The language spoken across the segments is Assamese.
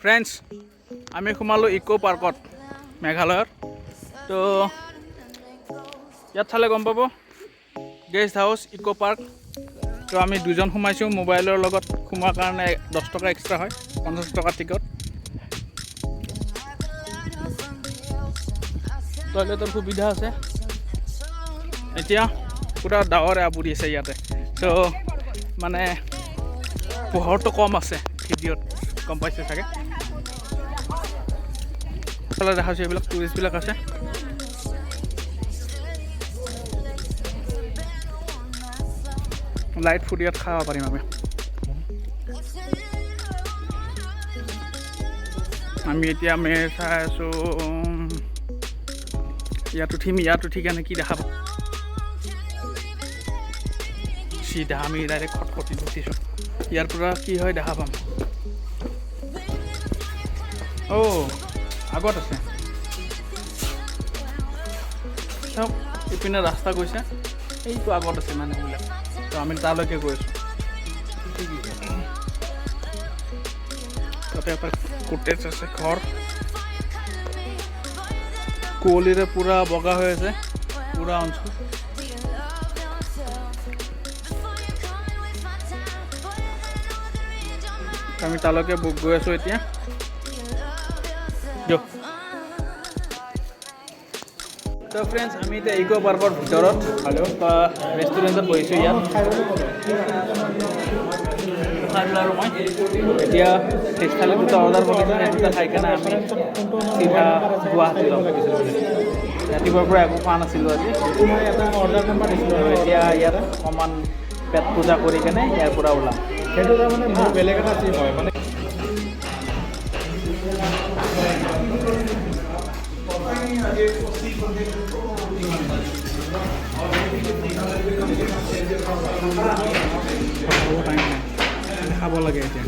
ফ্ৰেণ্ডছ, আমি সোমালোঁ ইক' পাৰ্কত মেঘালয়ৰ। তো ইয়াত চালে গম পাব, গেষ্ট হাউচ ইক' পাৰ্ক। তো আমি দুজন সোমাইছোঁ। মোবাইলৰ লগত সোমোৱাৰ কাৰণে 10 টকা এক্সট্ৰা হয়, 50 টকা টিকট। টয়লেটৰ সুবিধা আছে। এতিয়া পূৰা ডাৱৰে আৱৰি আছে ইয়াতে। ত' মানে পোহৰটো কম আছে ভিডিঅ'ত, গম পাইছে চাগে। ফালে দেখাইছোঁ, এইবিলাক টুৰিষ্টবিলাক আছে। লাইট ফুড ইয়াত খাব পাৰিম আমি। আমি এতিয়া মেৰ চাই আছোঁ। ইয়াত উঠিম। ইয়াত উঠি কেনে কি দেখাব? চিধা আমি ডাইৰেক্ট খটখটিত উঠিছোঁ। ইয়াৰ পৰা কি হয় দেখা পাম। অ' আগত আছে চাওক, ইপিনে ৰাস্তা গৈছে। এইটো আগত আছে মানুহবিলাক। তো আমি তালৈকে গৈ আছোঁ। তাতে এটা কোটেজ আছে, ঘৰ। কুঁৱলীৰে পূৰা বগা হৈ আছে পূৰা অঞ্চল। আমি তালৈকে গৈ আছোঁ এতিয়া। দিয়ক। তো ফ্ৰেণ্ডছ, আমি এতিয়া ইক' পাৰ্কৰ ভিতৰত বা ৰেষ্টুৰেণ্টত বহিছোঁ। ইয়াত খাই দিলোঁ আৰু মই এতিয়া ভেজ থালি দুটা অৰ্ডাৰ কৰিছোঁ। সেই দুটা খাই কেনে আমি চিধা গুৱাহাটী যাম। ৰাতিপুৱাৰ পৰা একো খোৱা নাছিলোঁ আজি। মই এটা অৰ্ডাৰ নাম্বাৰ দিছিলোঁ। আৰু এতিয়া ইয়াত অকণমান পেট পূজা কৰি কেনে ইয়াৰ পৰা ওলাম। সেইটো তাৰমানে মোৰ বেলেগ এটা চিম হয় মানে। খাব টাইম নাই, খাব লাগে এতিয়া।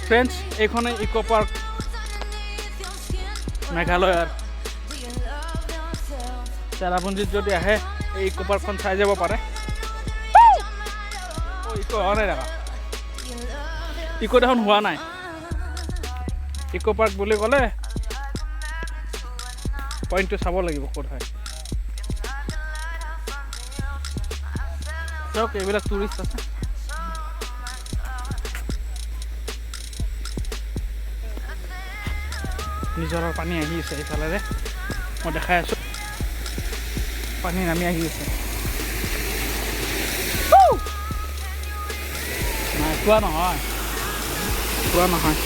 ফ্ৰেণ্ডছ, এইখনে ইক' পাৰ্ক মেঘালয়ৰ। চেৰাপুঞ্জীত যদি আহে, এই ইক' পাৰ্কখন চাই যাব পাৰে। অ' ইক' হোৱা নাই দেখা। ইক' দেখোন হোৱা নাই। ইক' পাৰ্ক বুলি ক'লে পইণ্টটো চাব লাগিব ক'ত হয়। চাওক, এইবিলাক টুৰিষ্ট আছে। নিজৰাৰ পানী আহি আছে এইফালেৰে। মই দেখাই আছোঁ, পানী নামি আহি আছে। নাই খোৱা নহয়, খোৱা নহয়।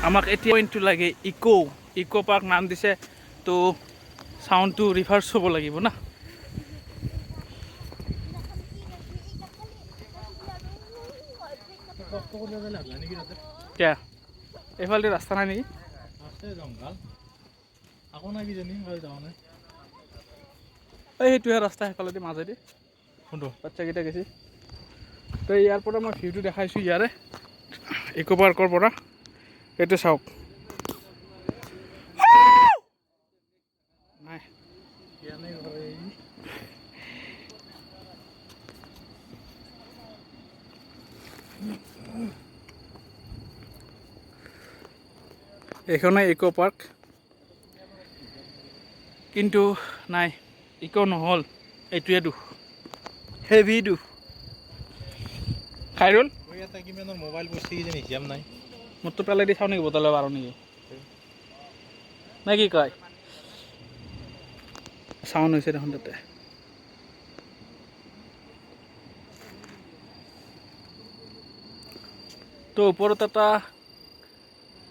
আমাক এতিয়া পইণ্টটো লাগে। ইক' পাৰ্ক নাম দিছে, তো চাউণ্ডটো ৰিভাৰ্চ হ'ব লাগিব না। কষ্ট কৰিব লাভ নাই নেকি তাতে? কিয়, এইফালেদি ৰাস্তা নাই নেকি? আছে, জংঘল আকৌ নাই কিজানি, সেইফালে যোৱা নাই। এই সেইটোহে ৰাস্তা, সেইফালেদি মাজেদি। কোনটো? বাচ্চাকেইটা গেছি। তো ইয়াৰ পৰা মই ভিউটো দেখাইছোঁ ইয়াৰে ইক' পাৰ্কৰ পৰা। এইটো চাওক। নাই। কেনে হয়? এইখনে ইক' পাৰ্ক, কিন্তু নাই, ইক' নহ'ল। এইটোৱে দুখ, হেভি দুখ। খাইৰুল। ওই এটা কিমানৰ মোবাইল বস্তু কিজানি হিচাপ নাই। মোৰতো পেলাই দি চাওঁ নেকি? বটলে পাৰোঁ নেকি নে কি কয়? চাউণ্ড হৈছে দেখোন তাতে। তো ওপৰত এটা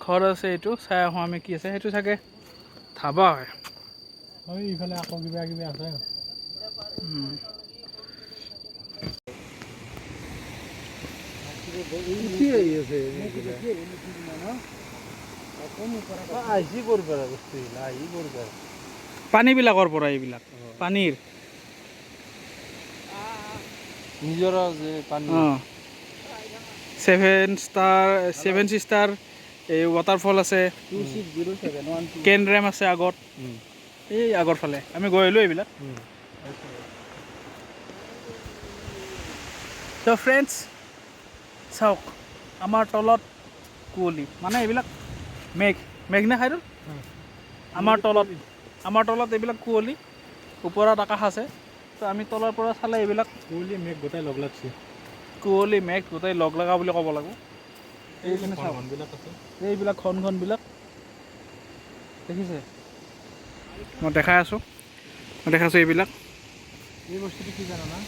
ঘৰ আছে, এইটো চাই আহোঁ আমি কি আছে। সেইটো চাগে ধাবা হয়। হয়, ইফালে আকৌ কিবা কিবি আছে। উঠি আহি আছে। আহি কৰবা বস্তুবিলাক আহি কৰবা। পানীবিলাকৰ পৰা, এইবিলাক পানীৰ। নিজৰা যে পানী। অঁ, ছেভেন ছিষ্টাৰ এই ৱাটাৰফল আছে। 260712। কেনৰেম আছে আগত, এই আগৰ ফালে আমি গৈ আহিলোঁ এইবিলাক। ত' ফ্ৰেণ্ডছ, চাওক, আমাৰ তলত কুঁৱলী, মানে এইবিলাক মেঘ, মেঘ নে খাইদুল? আমাৰ তলত এইবিলাক কুঁৱলী, ওপৰত আকাশ আছে। তো আমি তলৰ পৰা চালে এইবিলাক কুঁৱলী মেঘ গোটাই লগ লাগছে। কুঁৱলী মেঘ গোটেই লগ লগা বুলি ক'ব লাগিব। এইখিনি চাওক। ঘনবিলাক আছে। এইবিলাক ঘন ঘনবিলাক দেখিছে? মই দেখাই আছোঁ, মই দেখাইছোঁ এইবিলাক। এই বস্তুটো কি জানা না,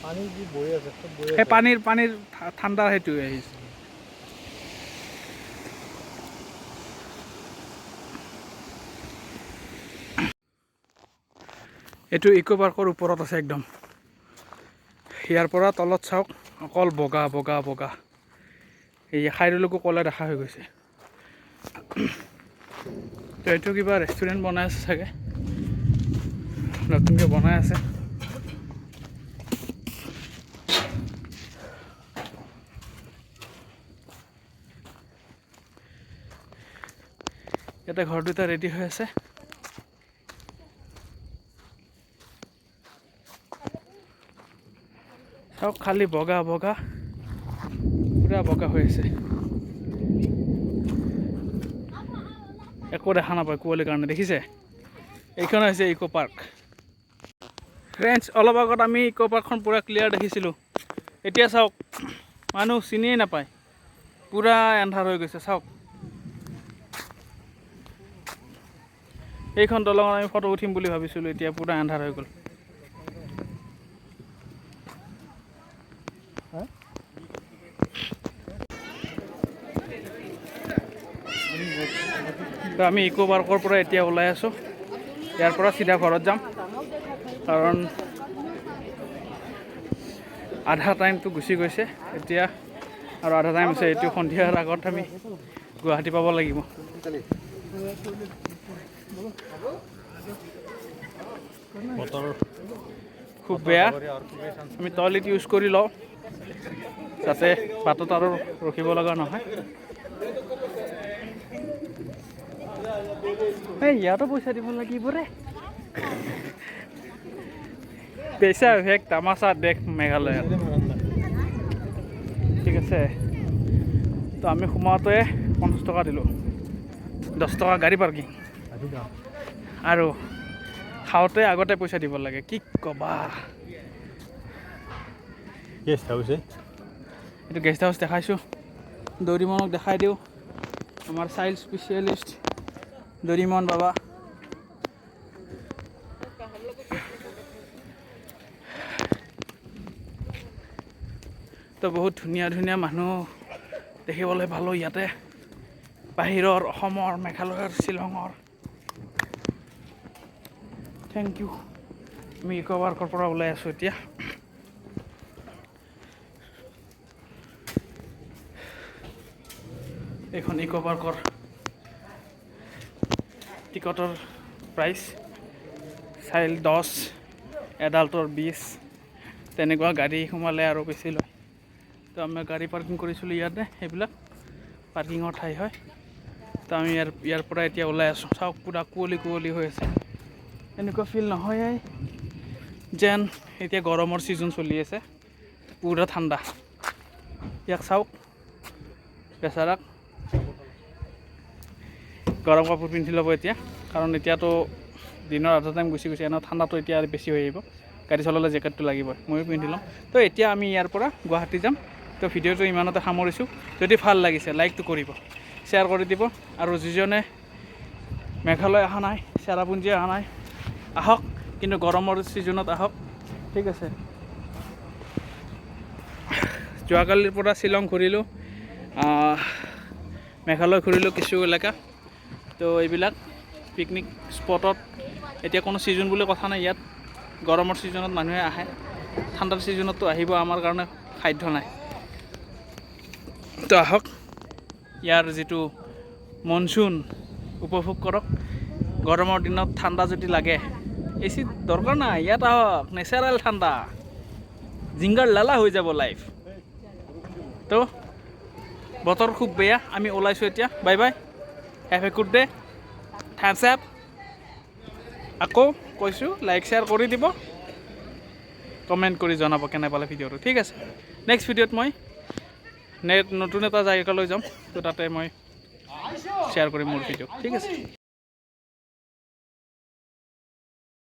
পানী যি বৈ আছে, চব বৈ সেই আছে। পানীৰ ঠাণ্ডা সেইটো আহিছে। এইটো ইক' পাৰ্কৰ ওপৰত আছে একদম। ইয়াৰ পৰা তলত চাওক, অকল বগা বগা বগা। এই খাইৰুলকো ক'লা দেখা হৈ গৈছে। তো এইটো কিবা ৰেষ্টুৰেণ্ট বনাই আছে চাগে, নতুনকৈ বনাই আছে। ইয়াতে ঘৰ দুটা ৰেডি হৈ আছে। চাওক, খালি বগা বগা, পূৰা বগা হৈ আছে। একো দেখা নাপায় কুঁৱলীৰ কাৰণে। দেখিছে, এইখন হৈছে ইক' পাৰ্ক। ফ্ৰেণ্ডছ, অলপ আগত আমি ইক' পাৰ্কখন পূৰা ক্লিয়াৰ দেখিছিলোঁ। এতিয়া চাওক, মানুহ চিনিয়ে নাপায়, পূৰা এন্ধাৰ হৈ গৈছে। চাওক, এইখন দলঙত আমি ফটো উঠিম বুলি ভাবিছিলোঁ, এতিয়া পূৰা এন্ধাৰ হৈ গ'ল। তো আমি ইক' পাৰ্কৰ পৰা এতিয়া ওলাই আছোঁ। ইয়াৰ পৰা চিধা ঘৰত যাম, কাৰণ আধা টাইমটো গুচি গৈছে এতিয়া আৰু আধা টাইম আছে। এইটো সন্ধিয়াৰ আগত আমি গুৱাহাটী পাব লাগিব। বতৰ খুব বেয়া। আমি টয়লেট ইউজ কৰি লওঁ, যাতে বাটত আৰু ৰখিব লগা নহয়। এই ইয়াতো পইচা দিব লাগিব ৰে। পইচা ভেক তামাচা দেখ মেঘালয়ত। ঠিক আছে, তো আমি সোমাওঁতে 50 টকা দিলোঁ, 10 টকা গাড়ী পাৰ্কিং আৰু খাওঁতে আগতে পইচা দিব লাগে। কি ক'বা! Guest house. এইটো গেষ্ট হাউচ দেখাইছোঁ। দৰিমনক দেখাই দিওঁ, আমাৰ চাইল্ড স্পেচিয়েলিষ্ট দৰিমন বাবা। তো বহুত ধুনীয়া ধুনীয়া মানুহ দেখিবলৈ পালোঁ ইয়াতে, বাহিৰৰ, অসমৰ, মেঘালয়ৰ, শ্বিলঙৰ। Thank U. আমি ইক' পাৰ্কৰ পৰা ওলাই আছোঁ এতিয়া। এইখন ইক' পাৰ্কৰ টিকটৰ প্ৰাইচ, চাইল্ড 10, এডাল্টৰ 20, তেনেকুৱা। গাড়ী সোমালে আৰু বেছি লয়। তো আমি গাড়ী পাৰ্কিং কৰিছিলোঁ ইয়াতে। সেইবিলাক পাৰ্কিঙৰ ঠাই হয়। তো আমি ইয়াৰ পৰা এতিয়া ওলাই আছোঁ। চাওক, পূৰা কুঁৱলী কুঁৱলী হৈ আছে। এনেকুৱা ফিল নহয় যেন এতিয়া গৰমৰ ছিজন চলি আছে, পূৰা ঠাণ্ডা। ইয়াক চাওক, বেচাৰাক গৰম কাপোৰ পিন্ধি ল'ব এতিয়া, কাৰণ এতিয়াতো দিনৰ আধা টাইম গুচি গৈছে। এনেও ঠাণ্ডাটো এতিয়া আৰু বেছি হৈ আহিব। গাড়ী চলালে জেকেটটো লাগিবই, ময়ো পিন্ধি ল'ম। তো এতিয়া আমি ইয়াৰ পৰা গুৱাহাটী যাম। তো ভিডিঅ'টো ইমানতে সামৰিছোঁ। যদি ভাল লাগিছে, লাইকটো কৰিব, শ্বেয়াৰ কৰি দিব আৰু যিজনে মেঘালয় অহা নাই, চেৰাপুঞ্জী অহা নাই, আহক, কিন্তু গৰমৰ ছিজনত আহক। ঠিক আছে। যোৱাকালিৰ পৰা শ্বিলং ঘূৰিলোঁ, মেঘালয় ঘূৰিলোঁ কিছু এলেকা। তো এইবিলাক পিকনিক স্পটত এতিয়া কোনো ছিজন বুলি কথা নাই। ইয়াত গৰমৰ ছিজনত মানুহে আহে, ঠাণ্ডাৰ ছিজনততো আহিব আমাৰ কাৰণে সাধ্য নাই। তো আহক, ইয়াৰ যিটো মনচুন উপভোগ কৰক। গৰমৰ দিনত ঠাণ্ডা যদি লাগে, এ চি দৰকাৰ নাই, ইয়াত আহক, নেচাৰেল ঠাণ্ডা, জিংগাৰ লালা হৈ যাব লাইফ। তো বতৰ খুব বেয়া, আমি ওলাইছোঁ এতিয়া। Bye bye, have a good day, thumbs up. আকৌ কৈছোঁ, লাইক শ্বেয়াৰ কৰি দিব, কমেণ্ট কৰি জনাব কেনে পালে ভিডিঅ'টো। ঠিক আছে, নেক্সট ভিডিঅ'ত মই নতুন এটা জেগালৈ যাম, তো তাতে মই শ্বেয়াৰ কৰিম মোৰ ভিডিঅ'। ঠিক আছে।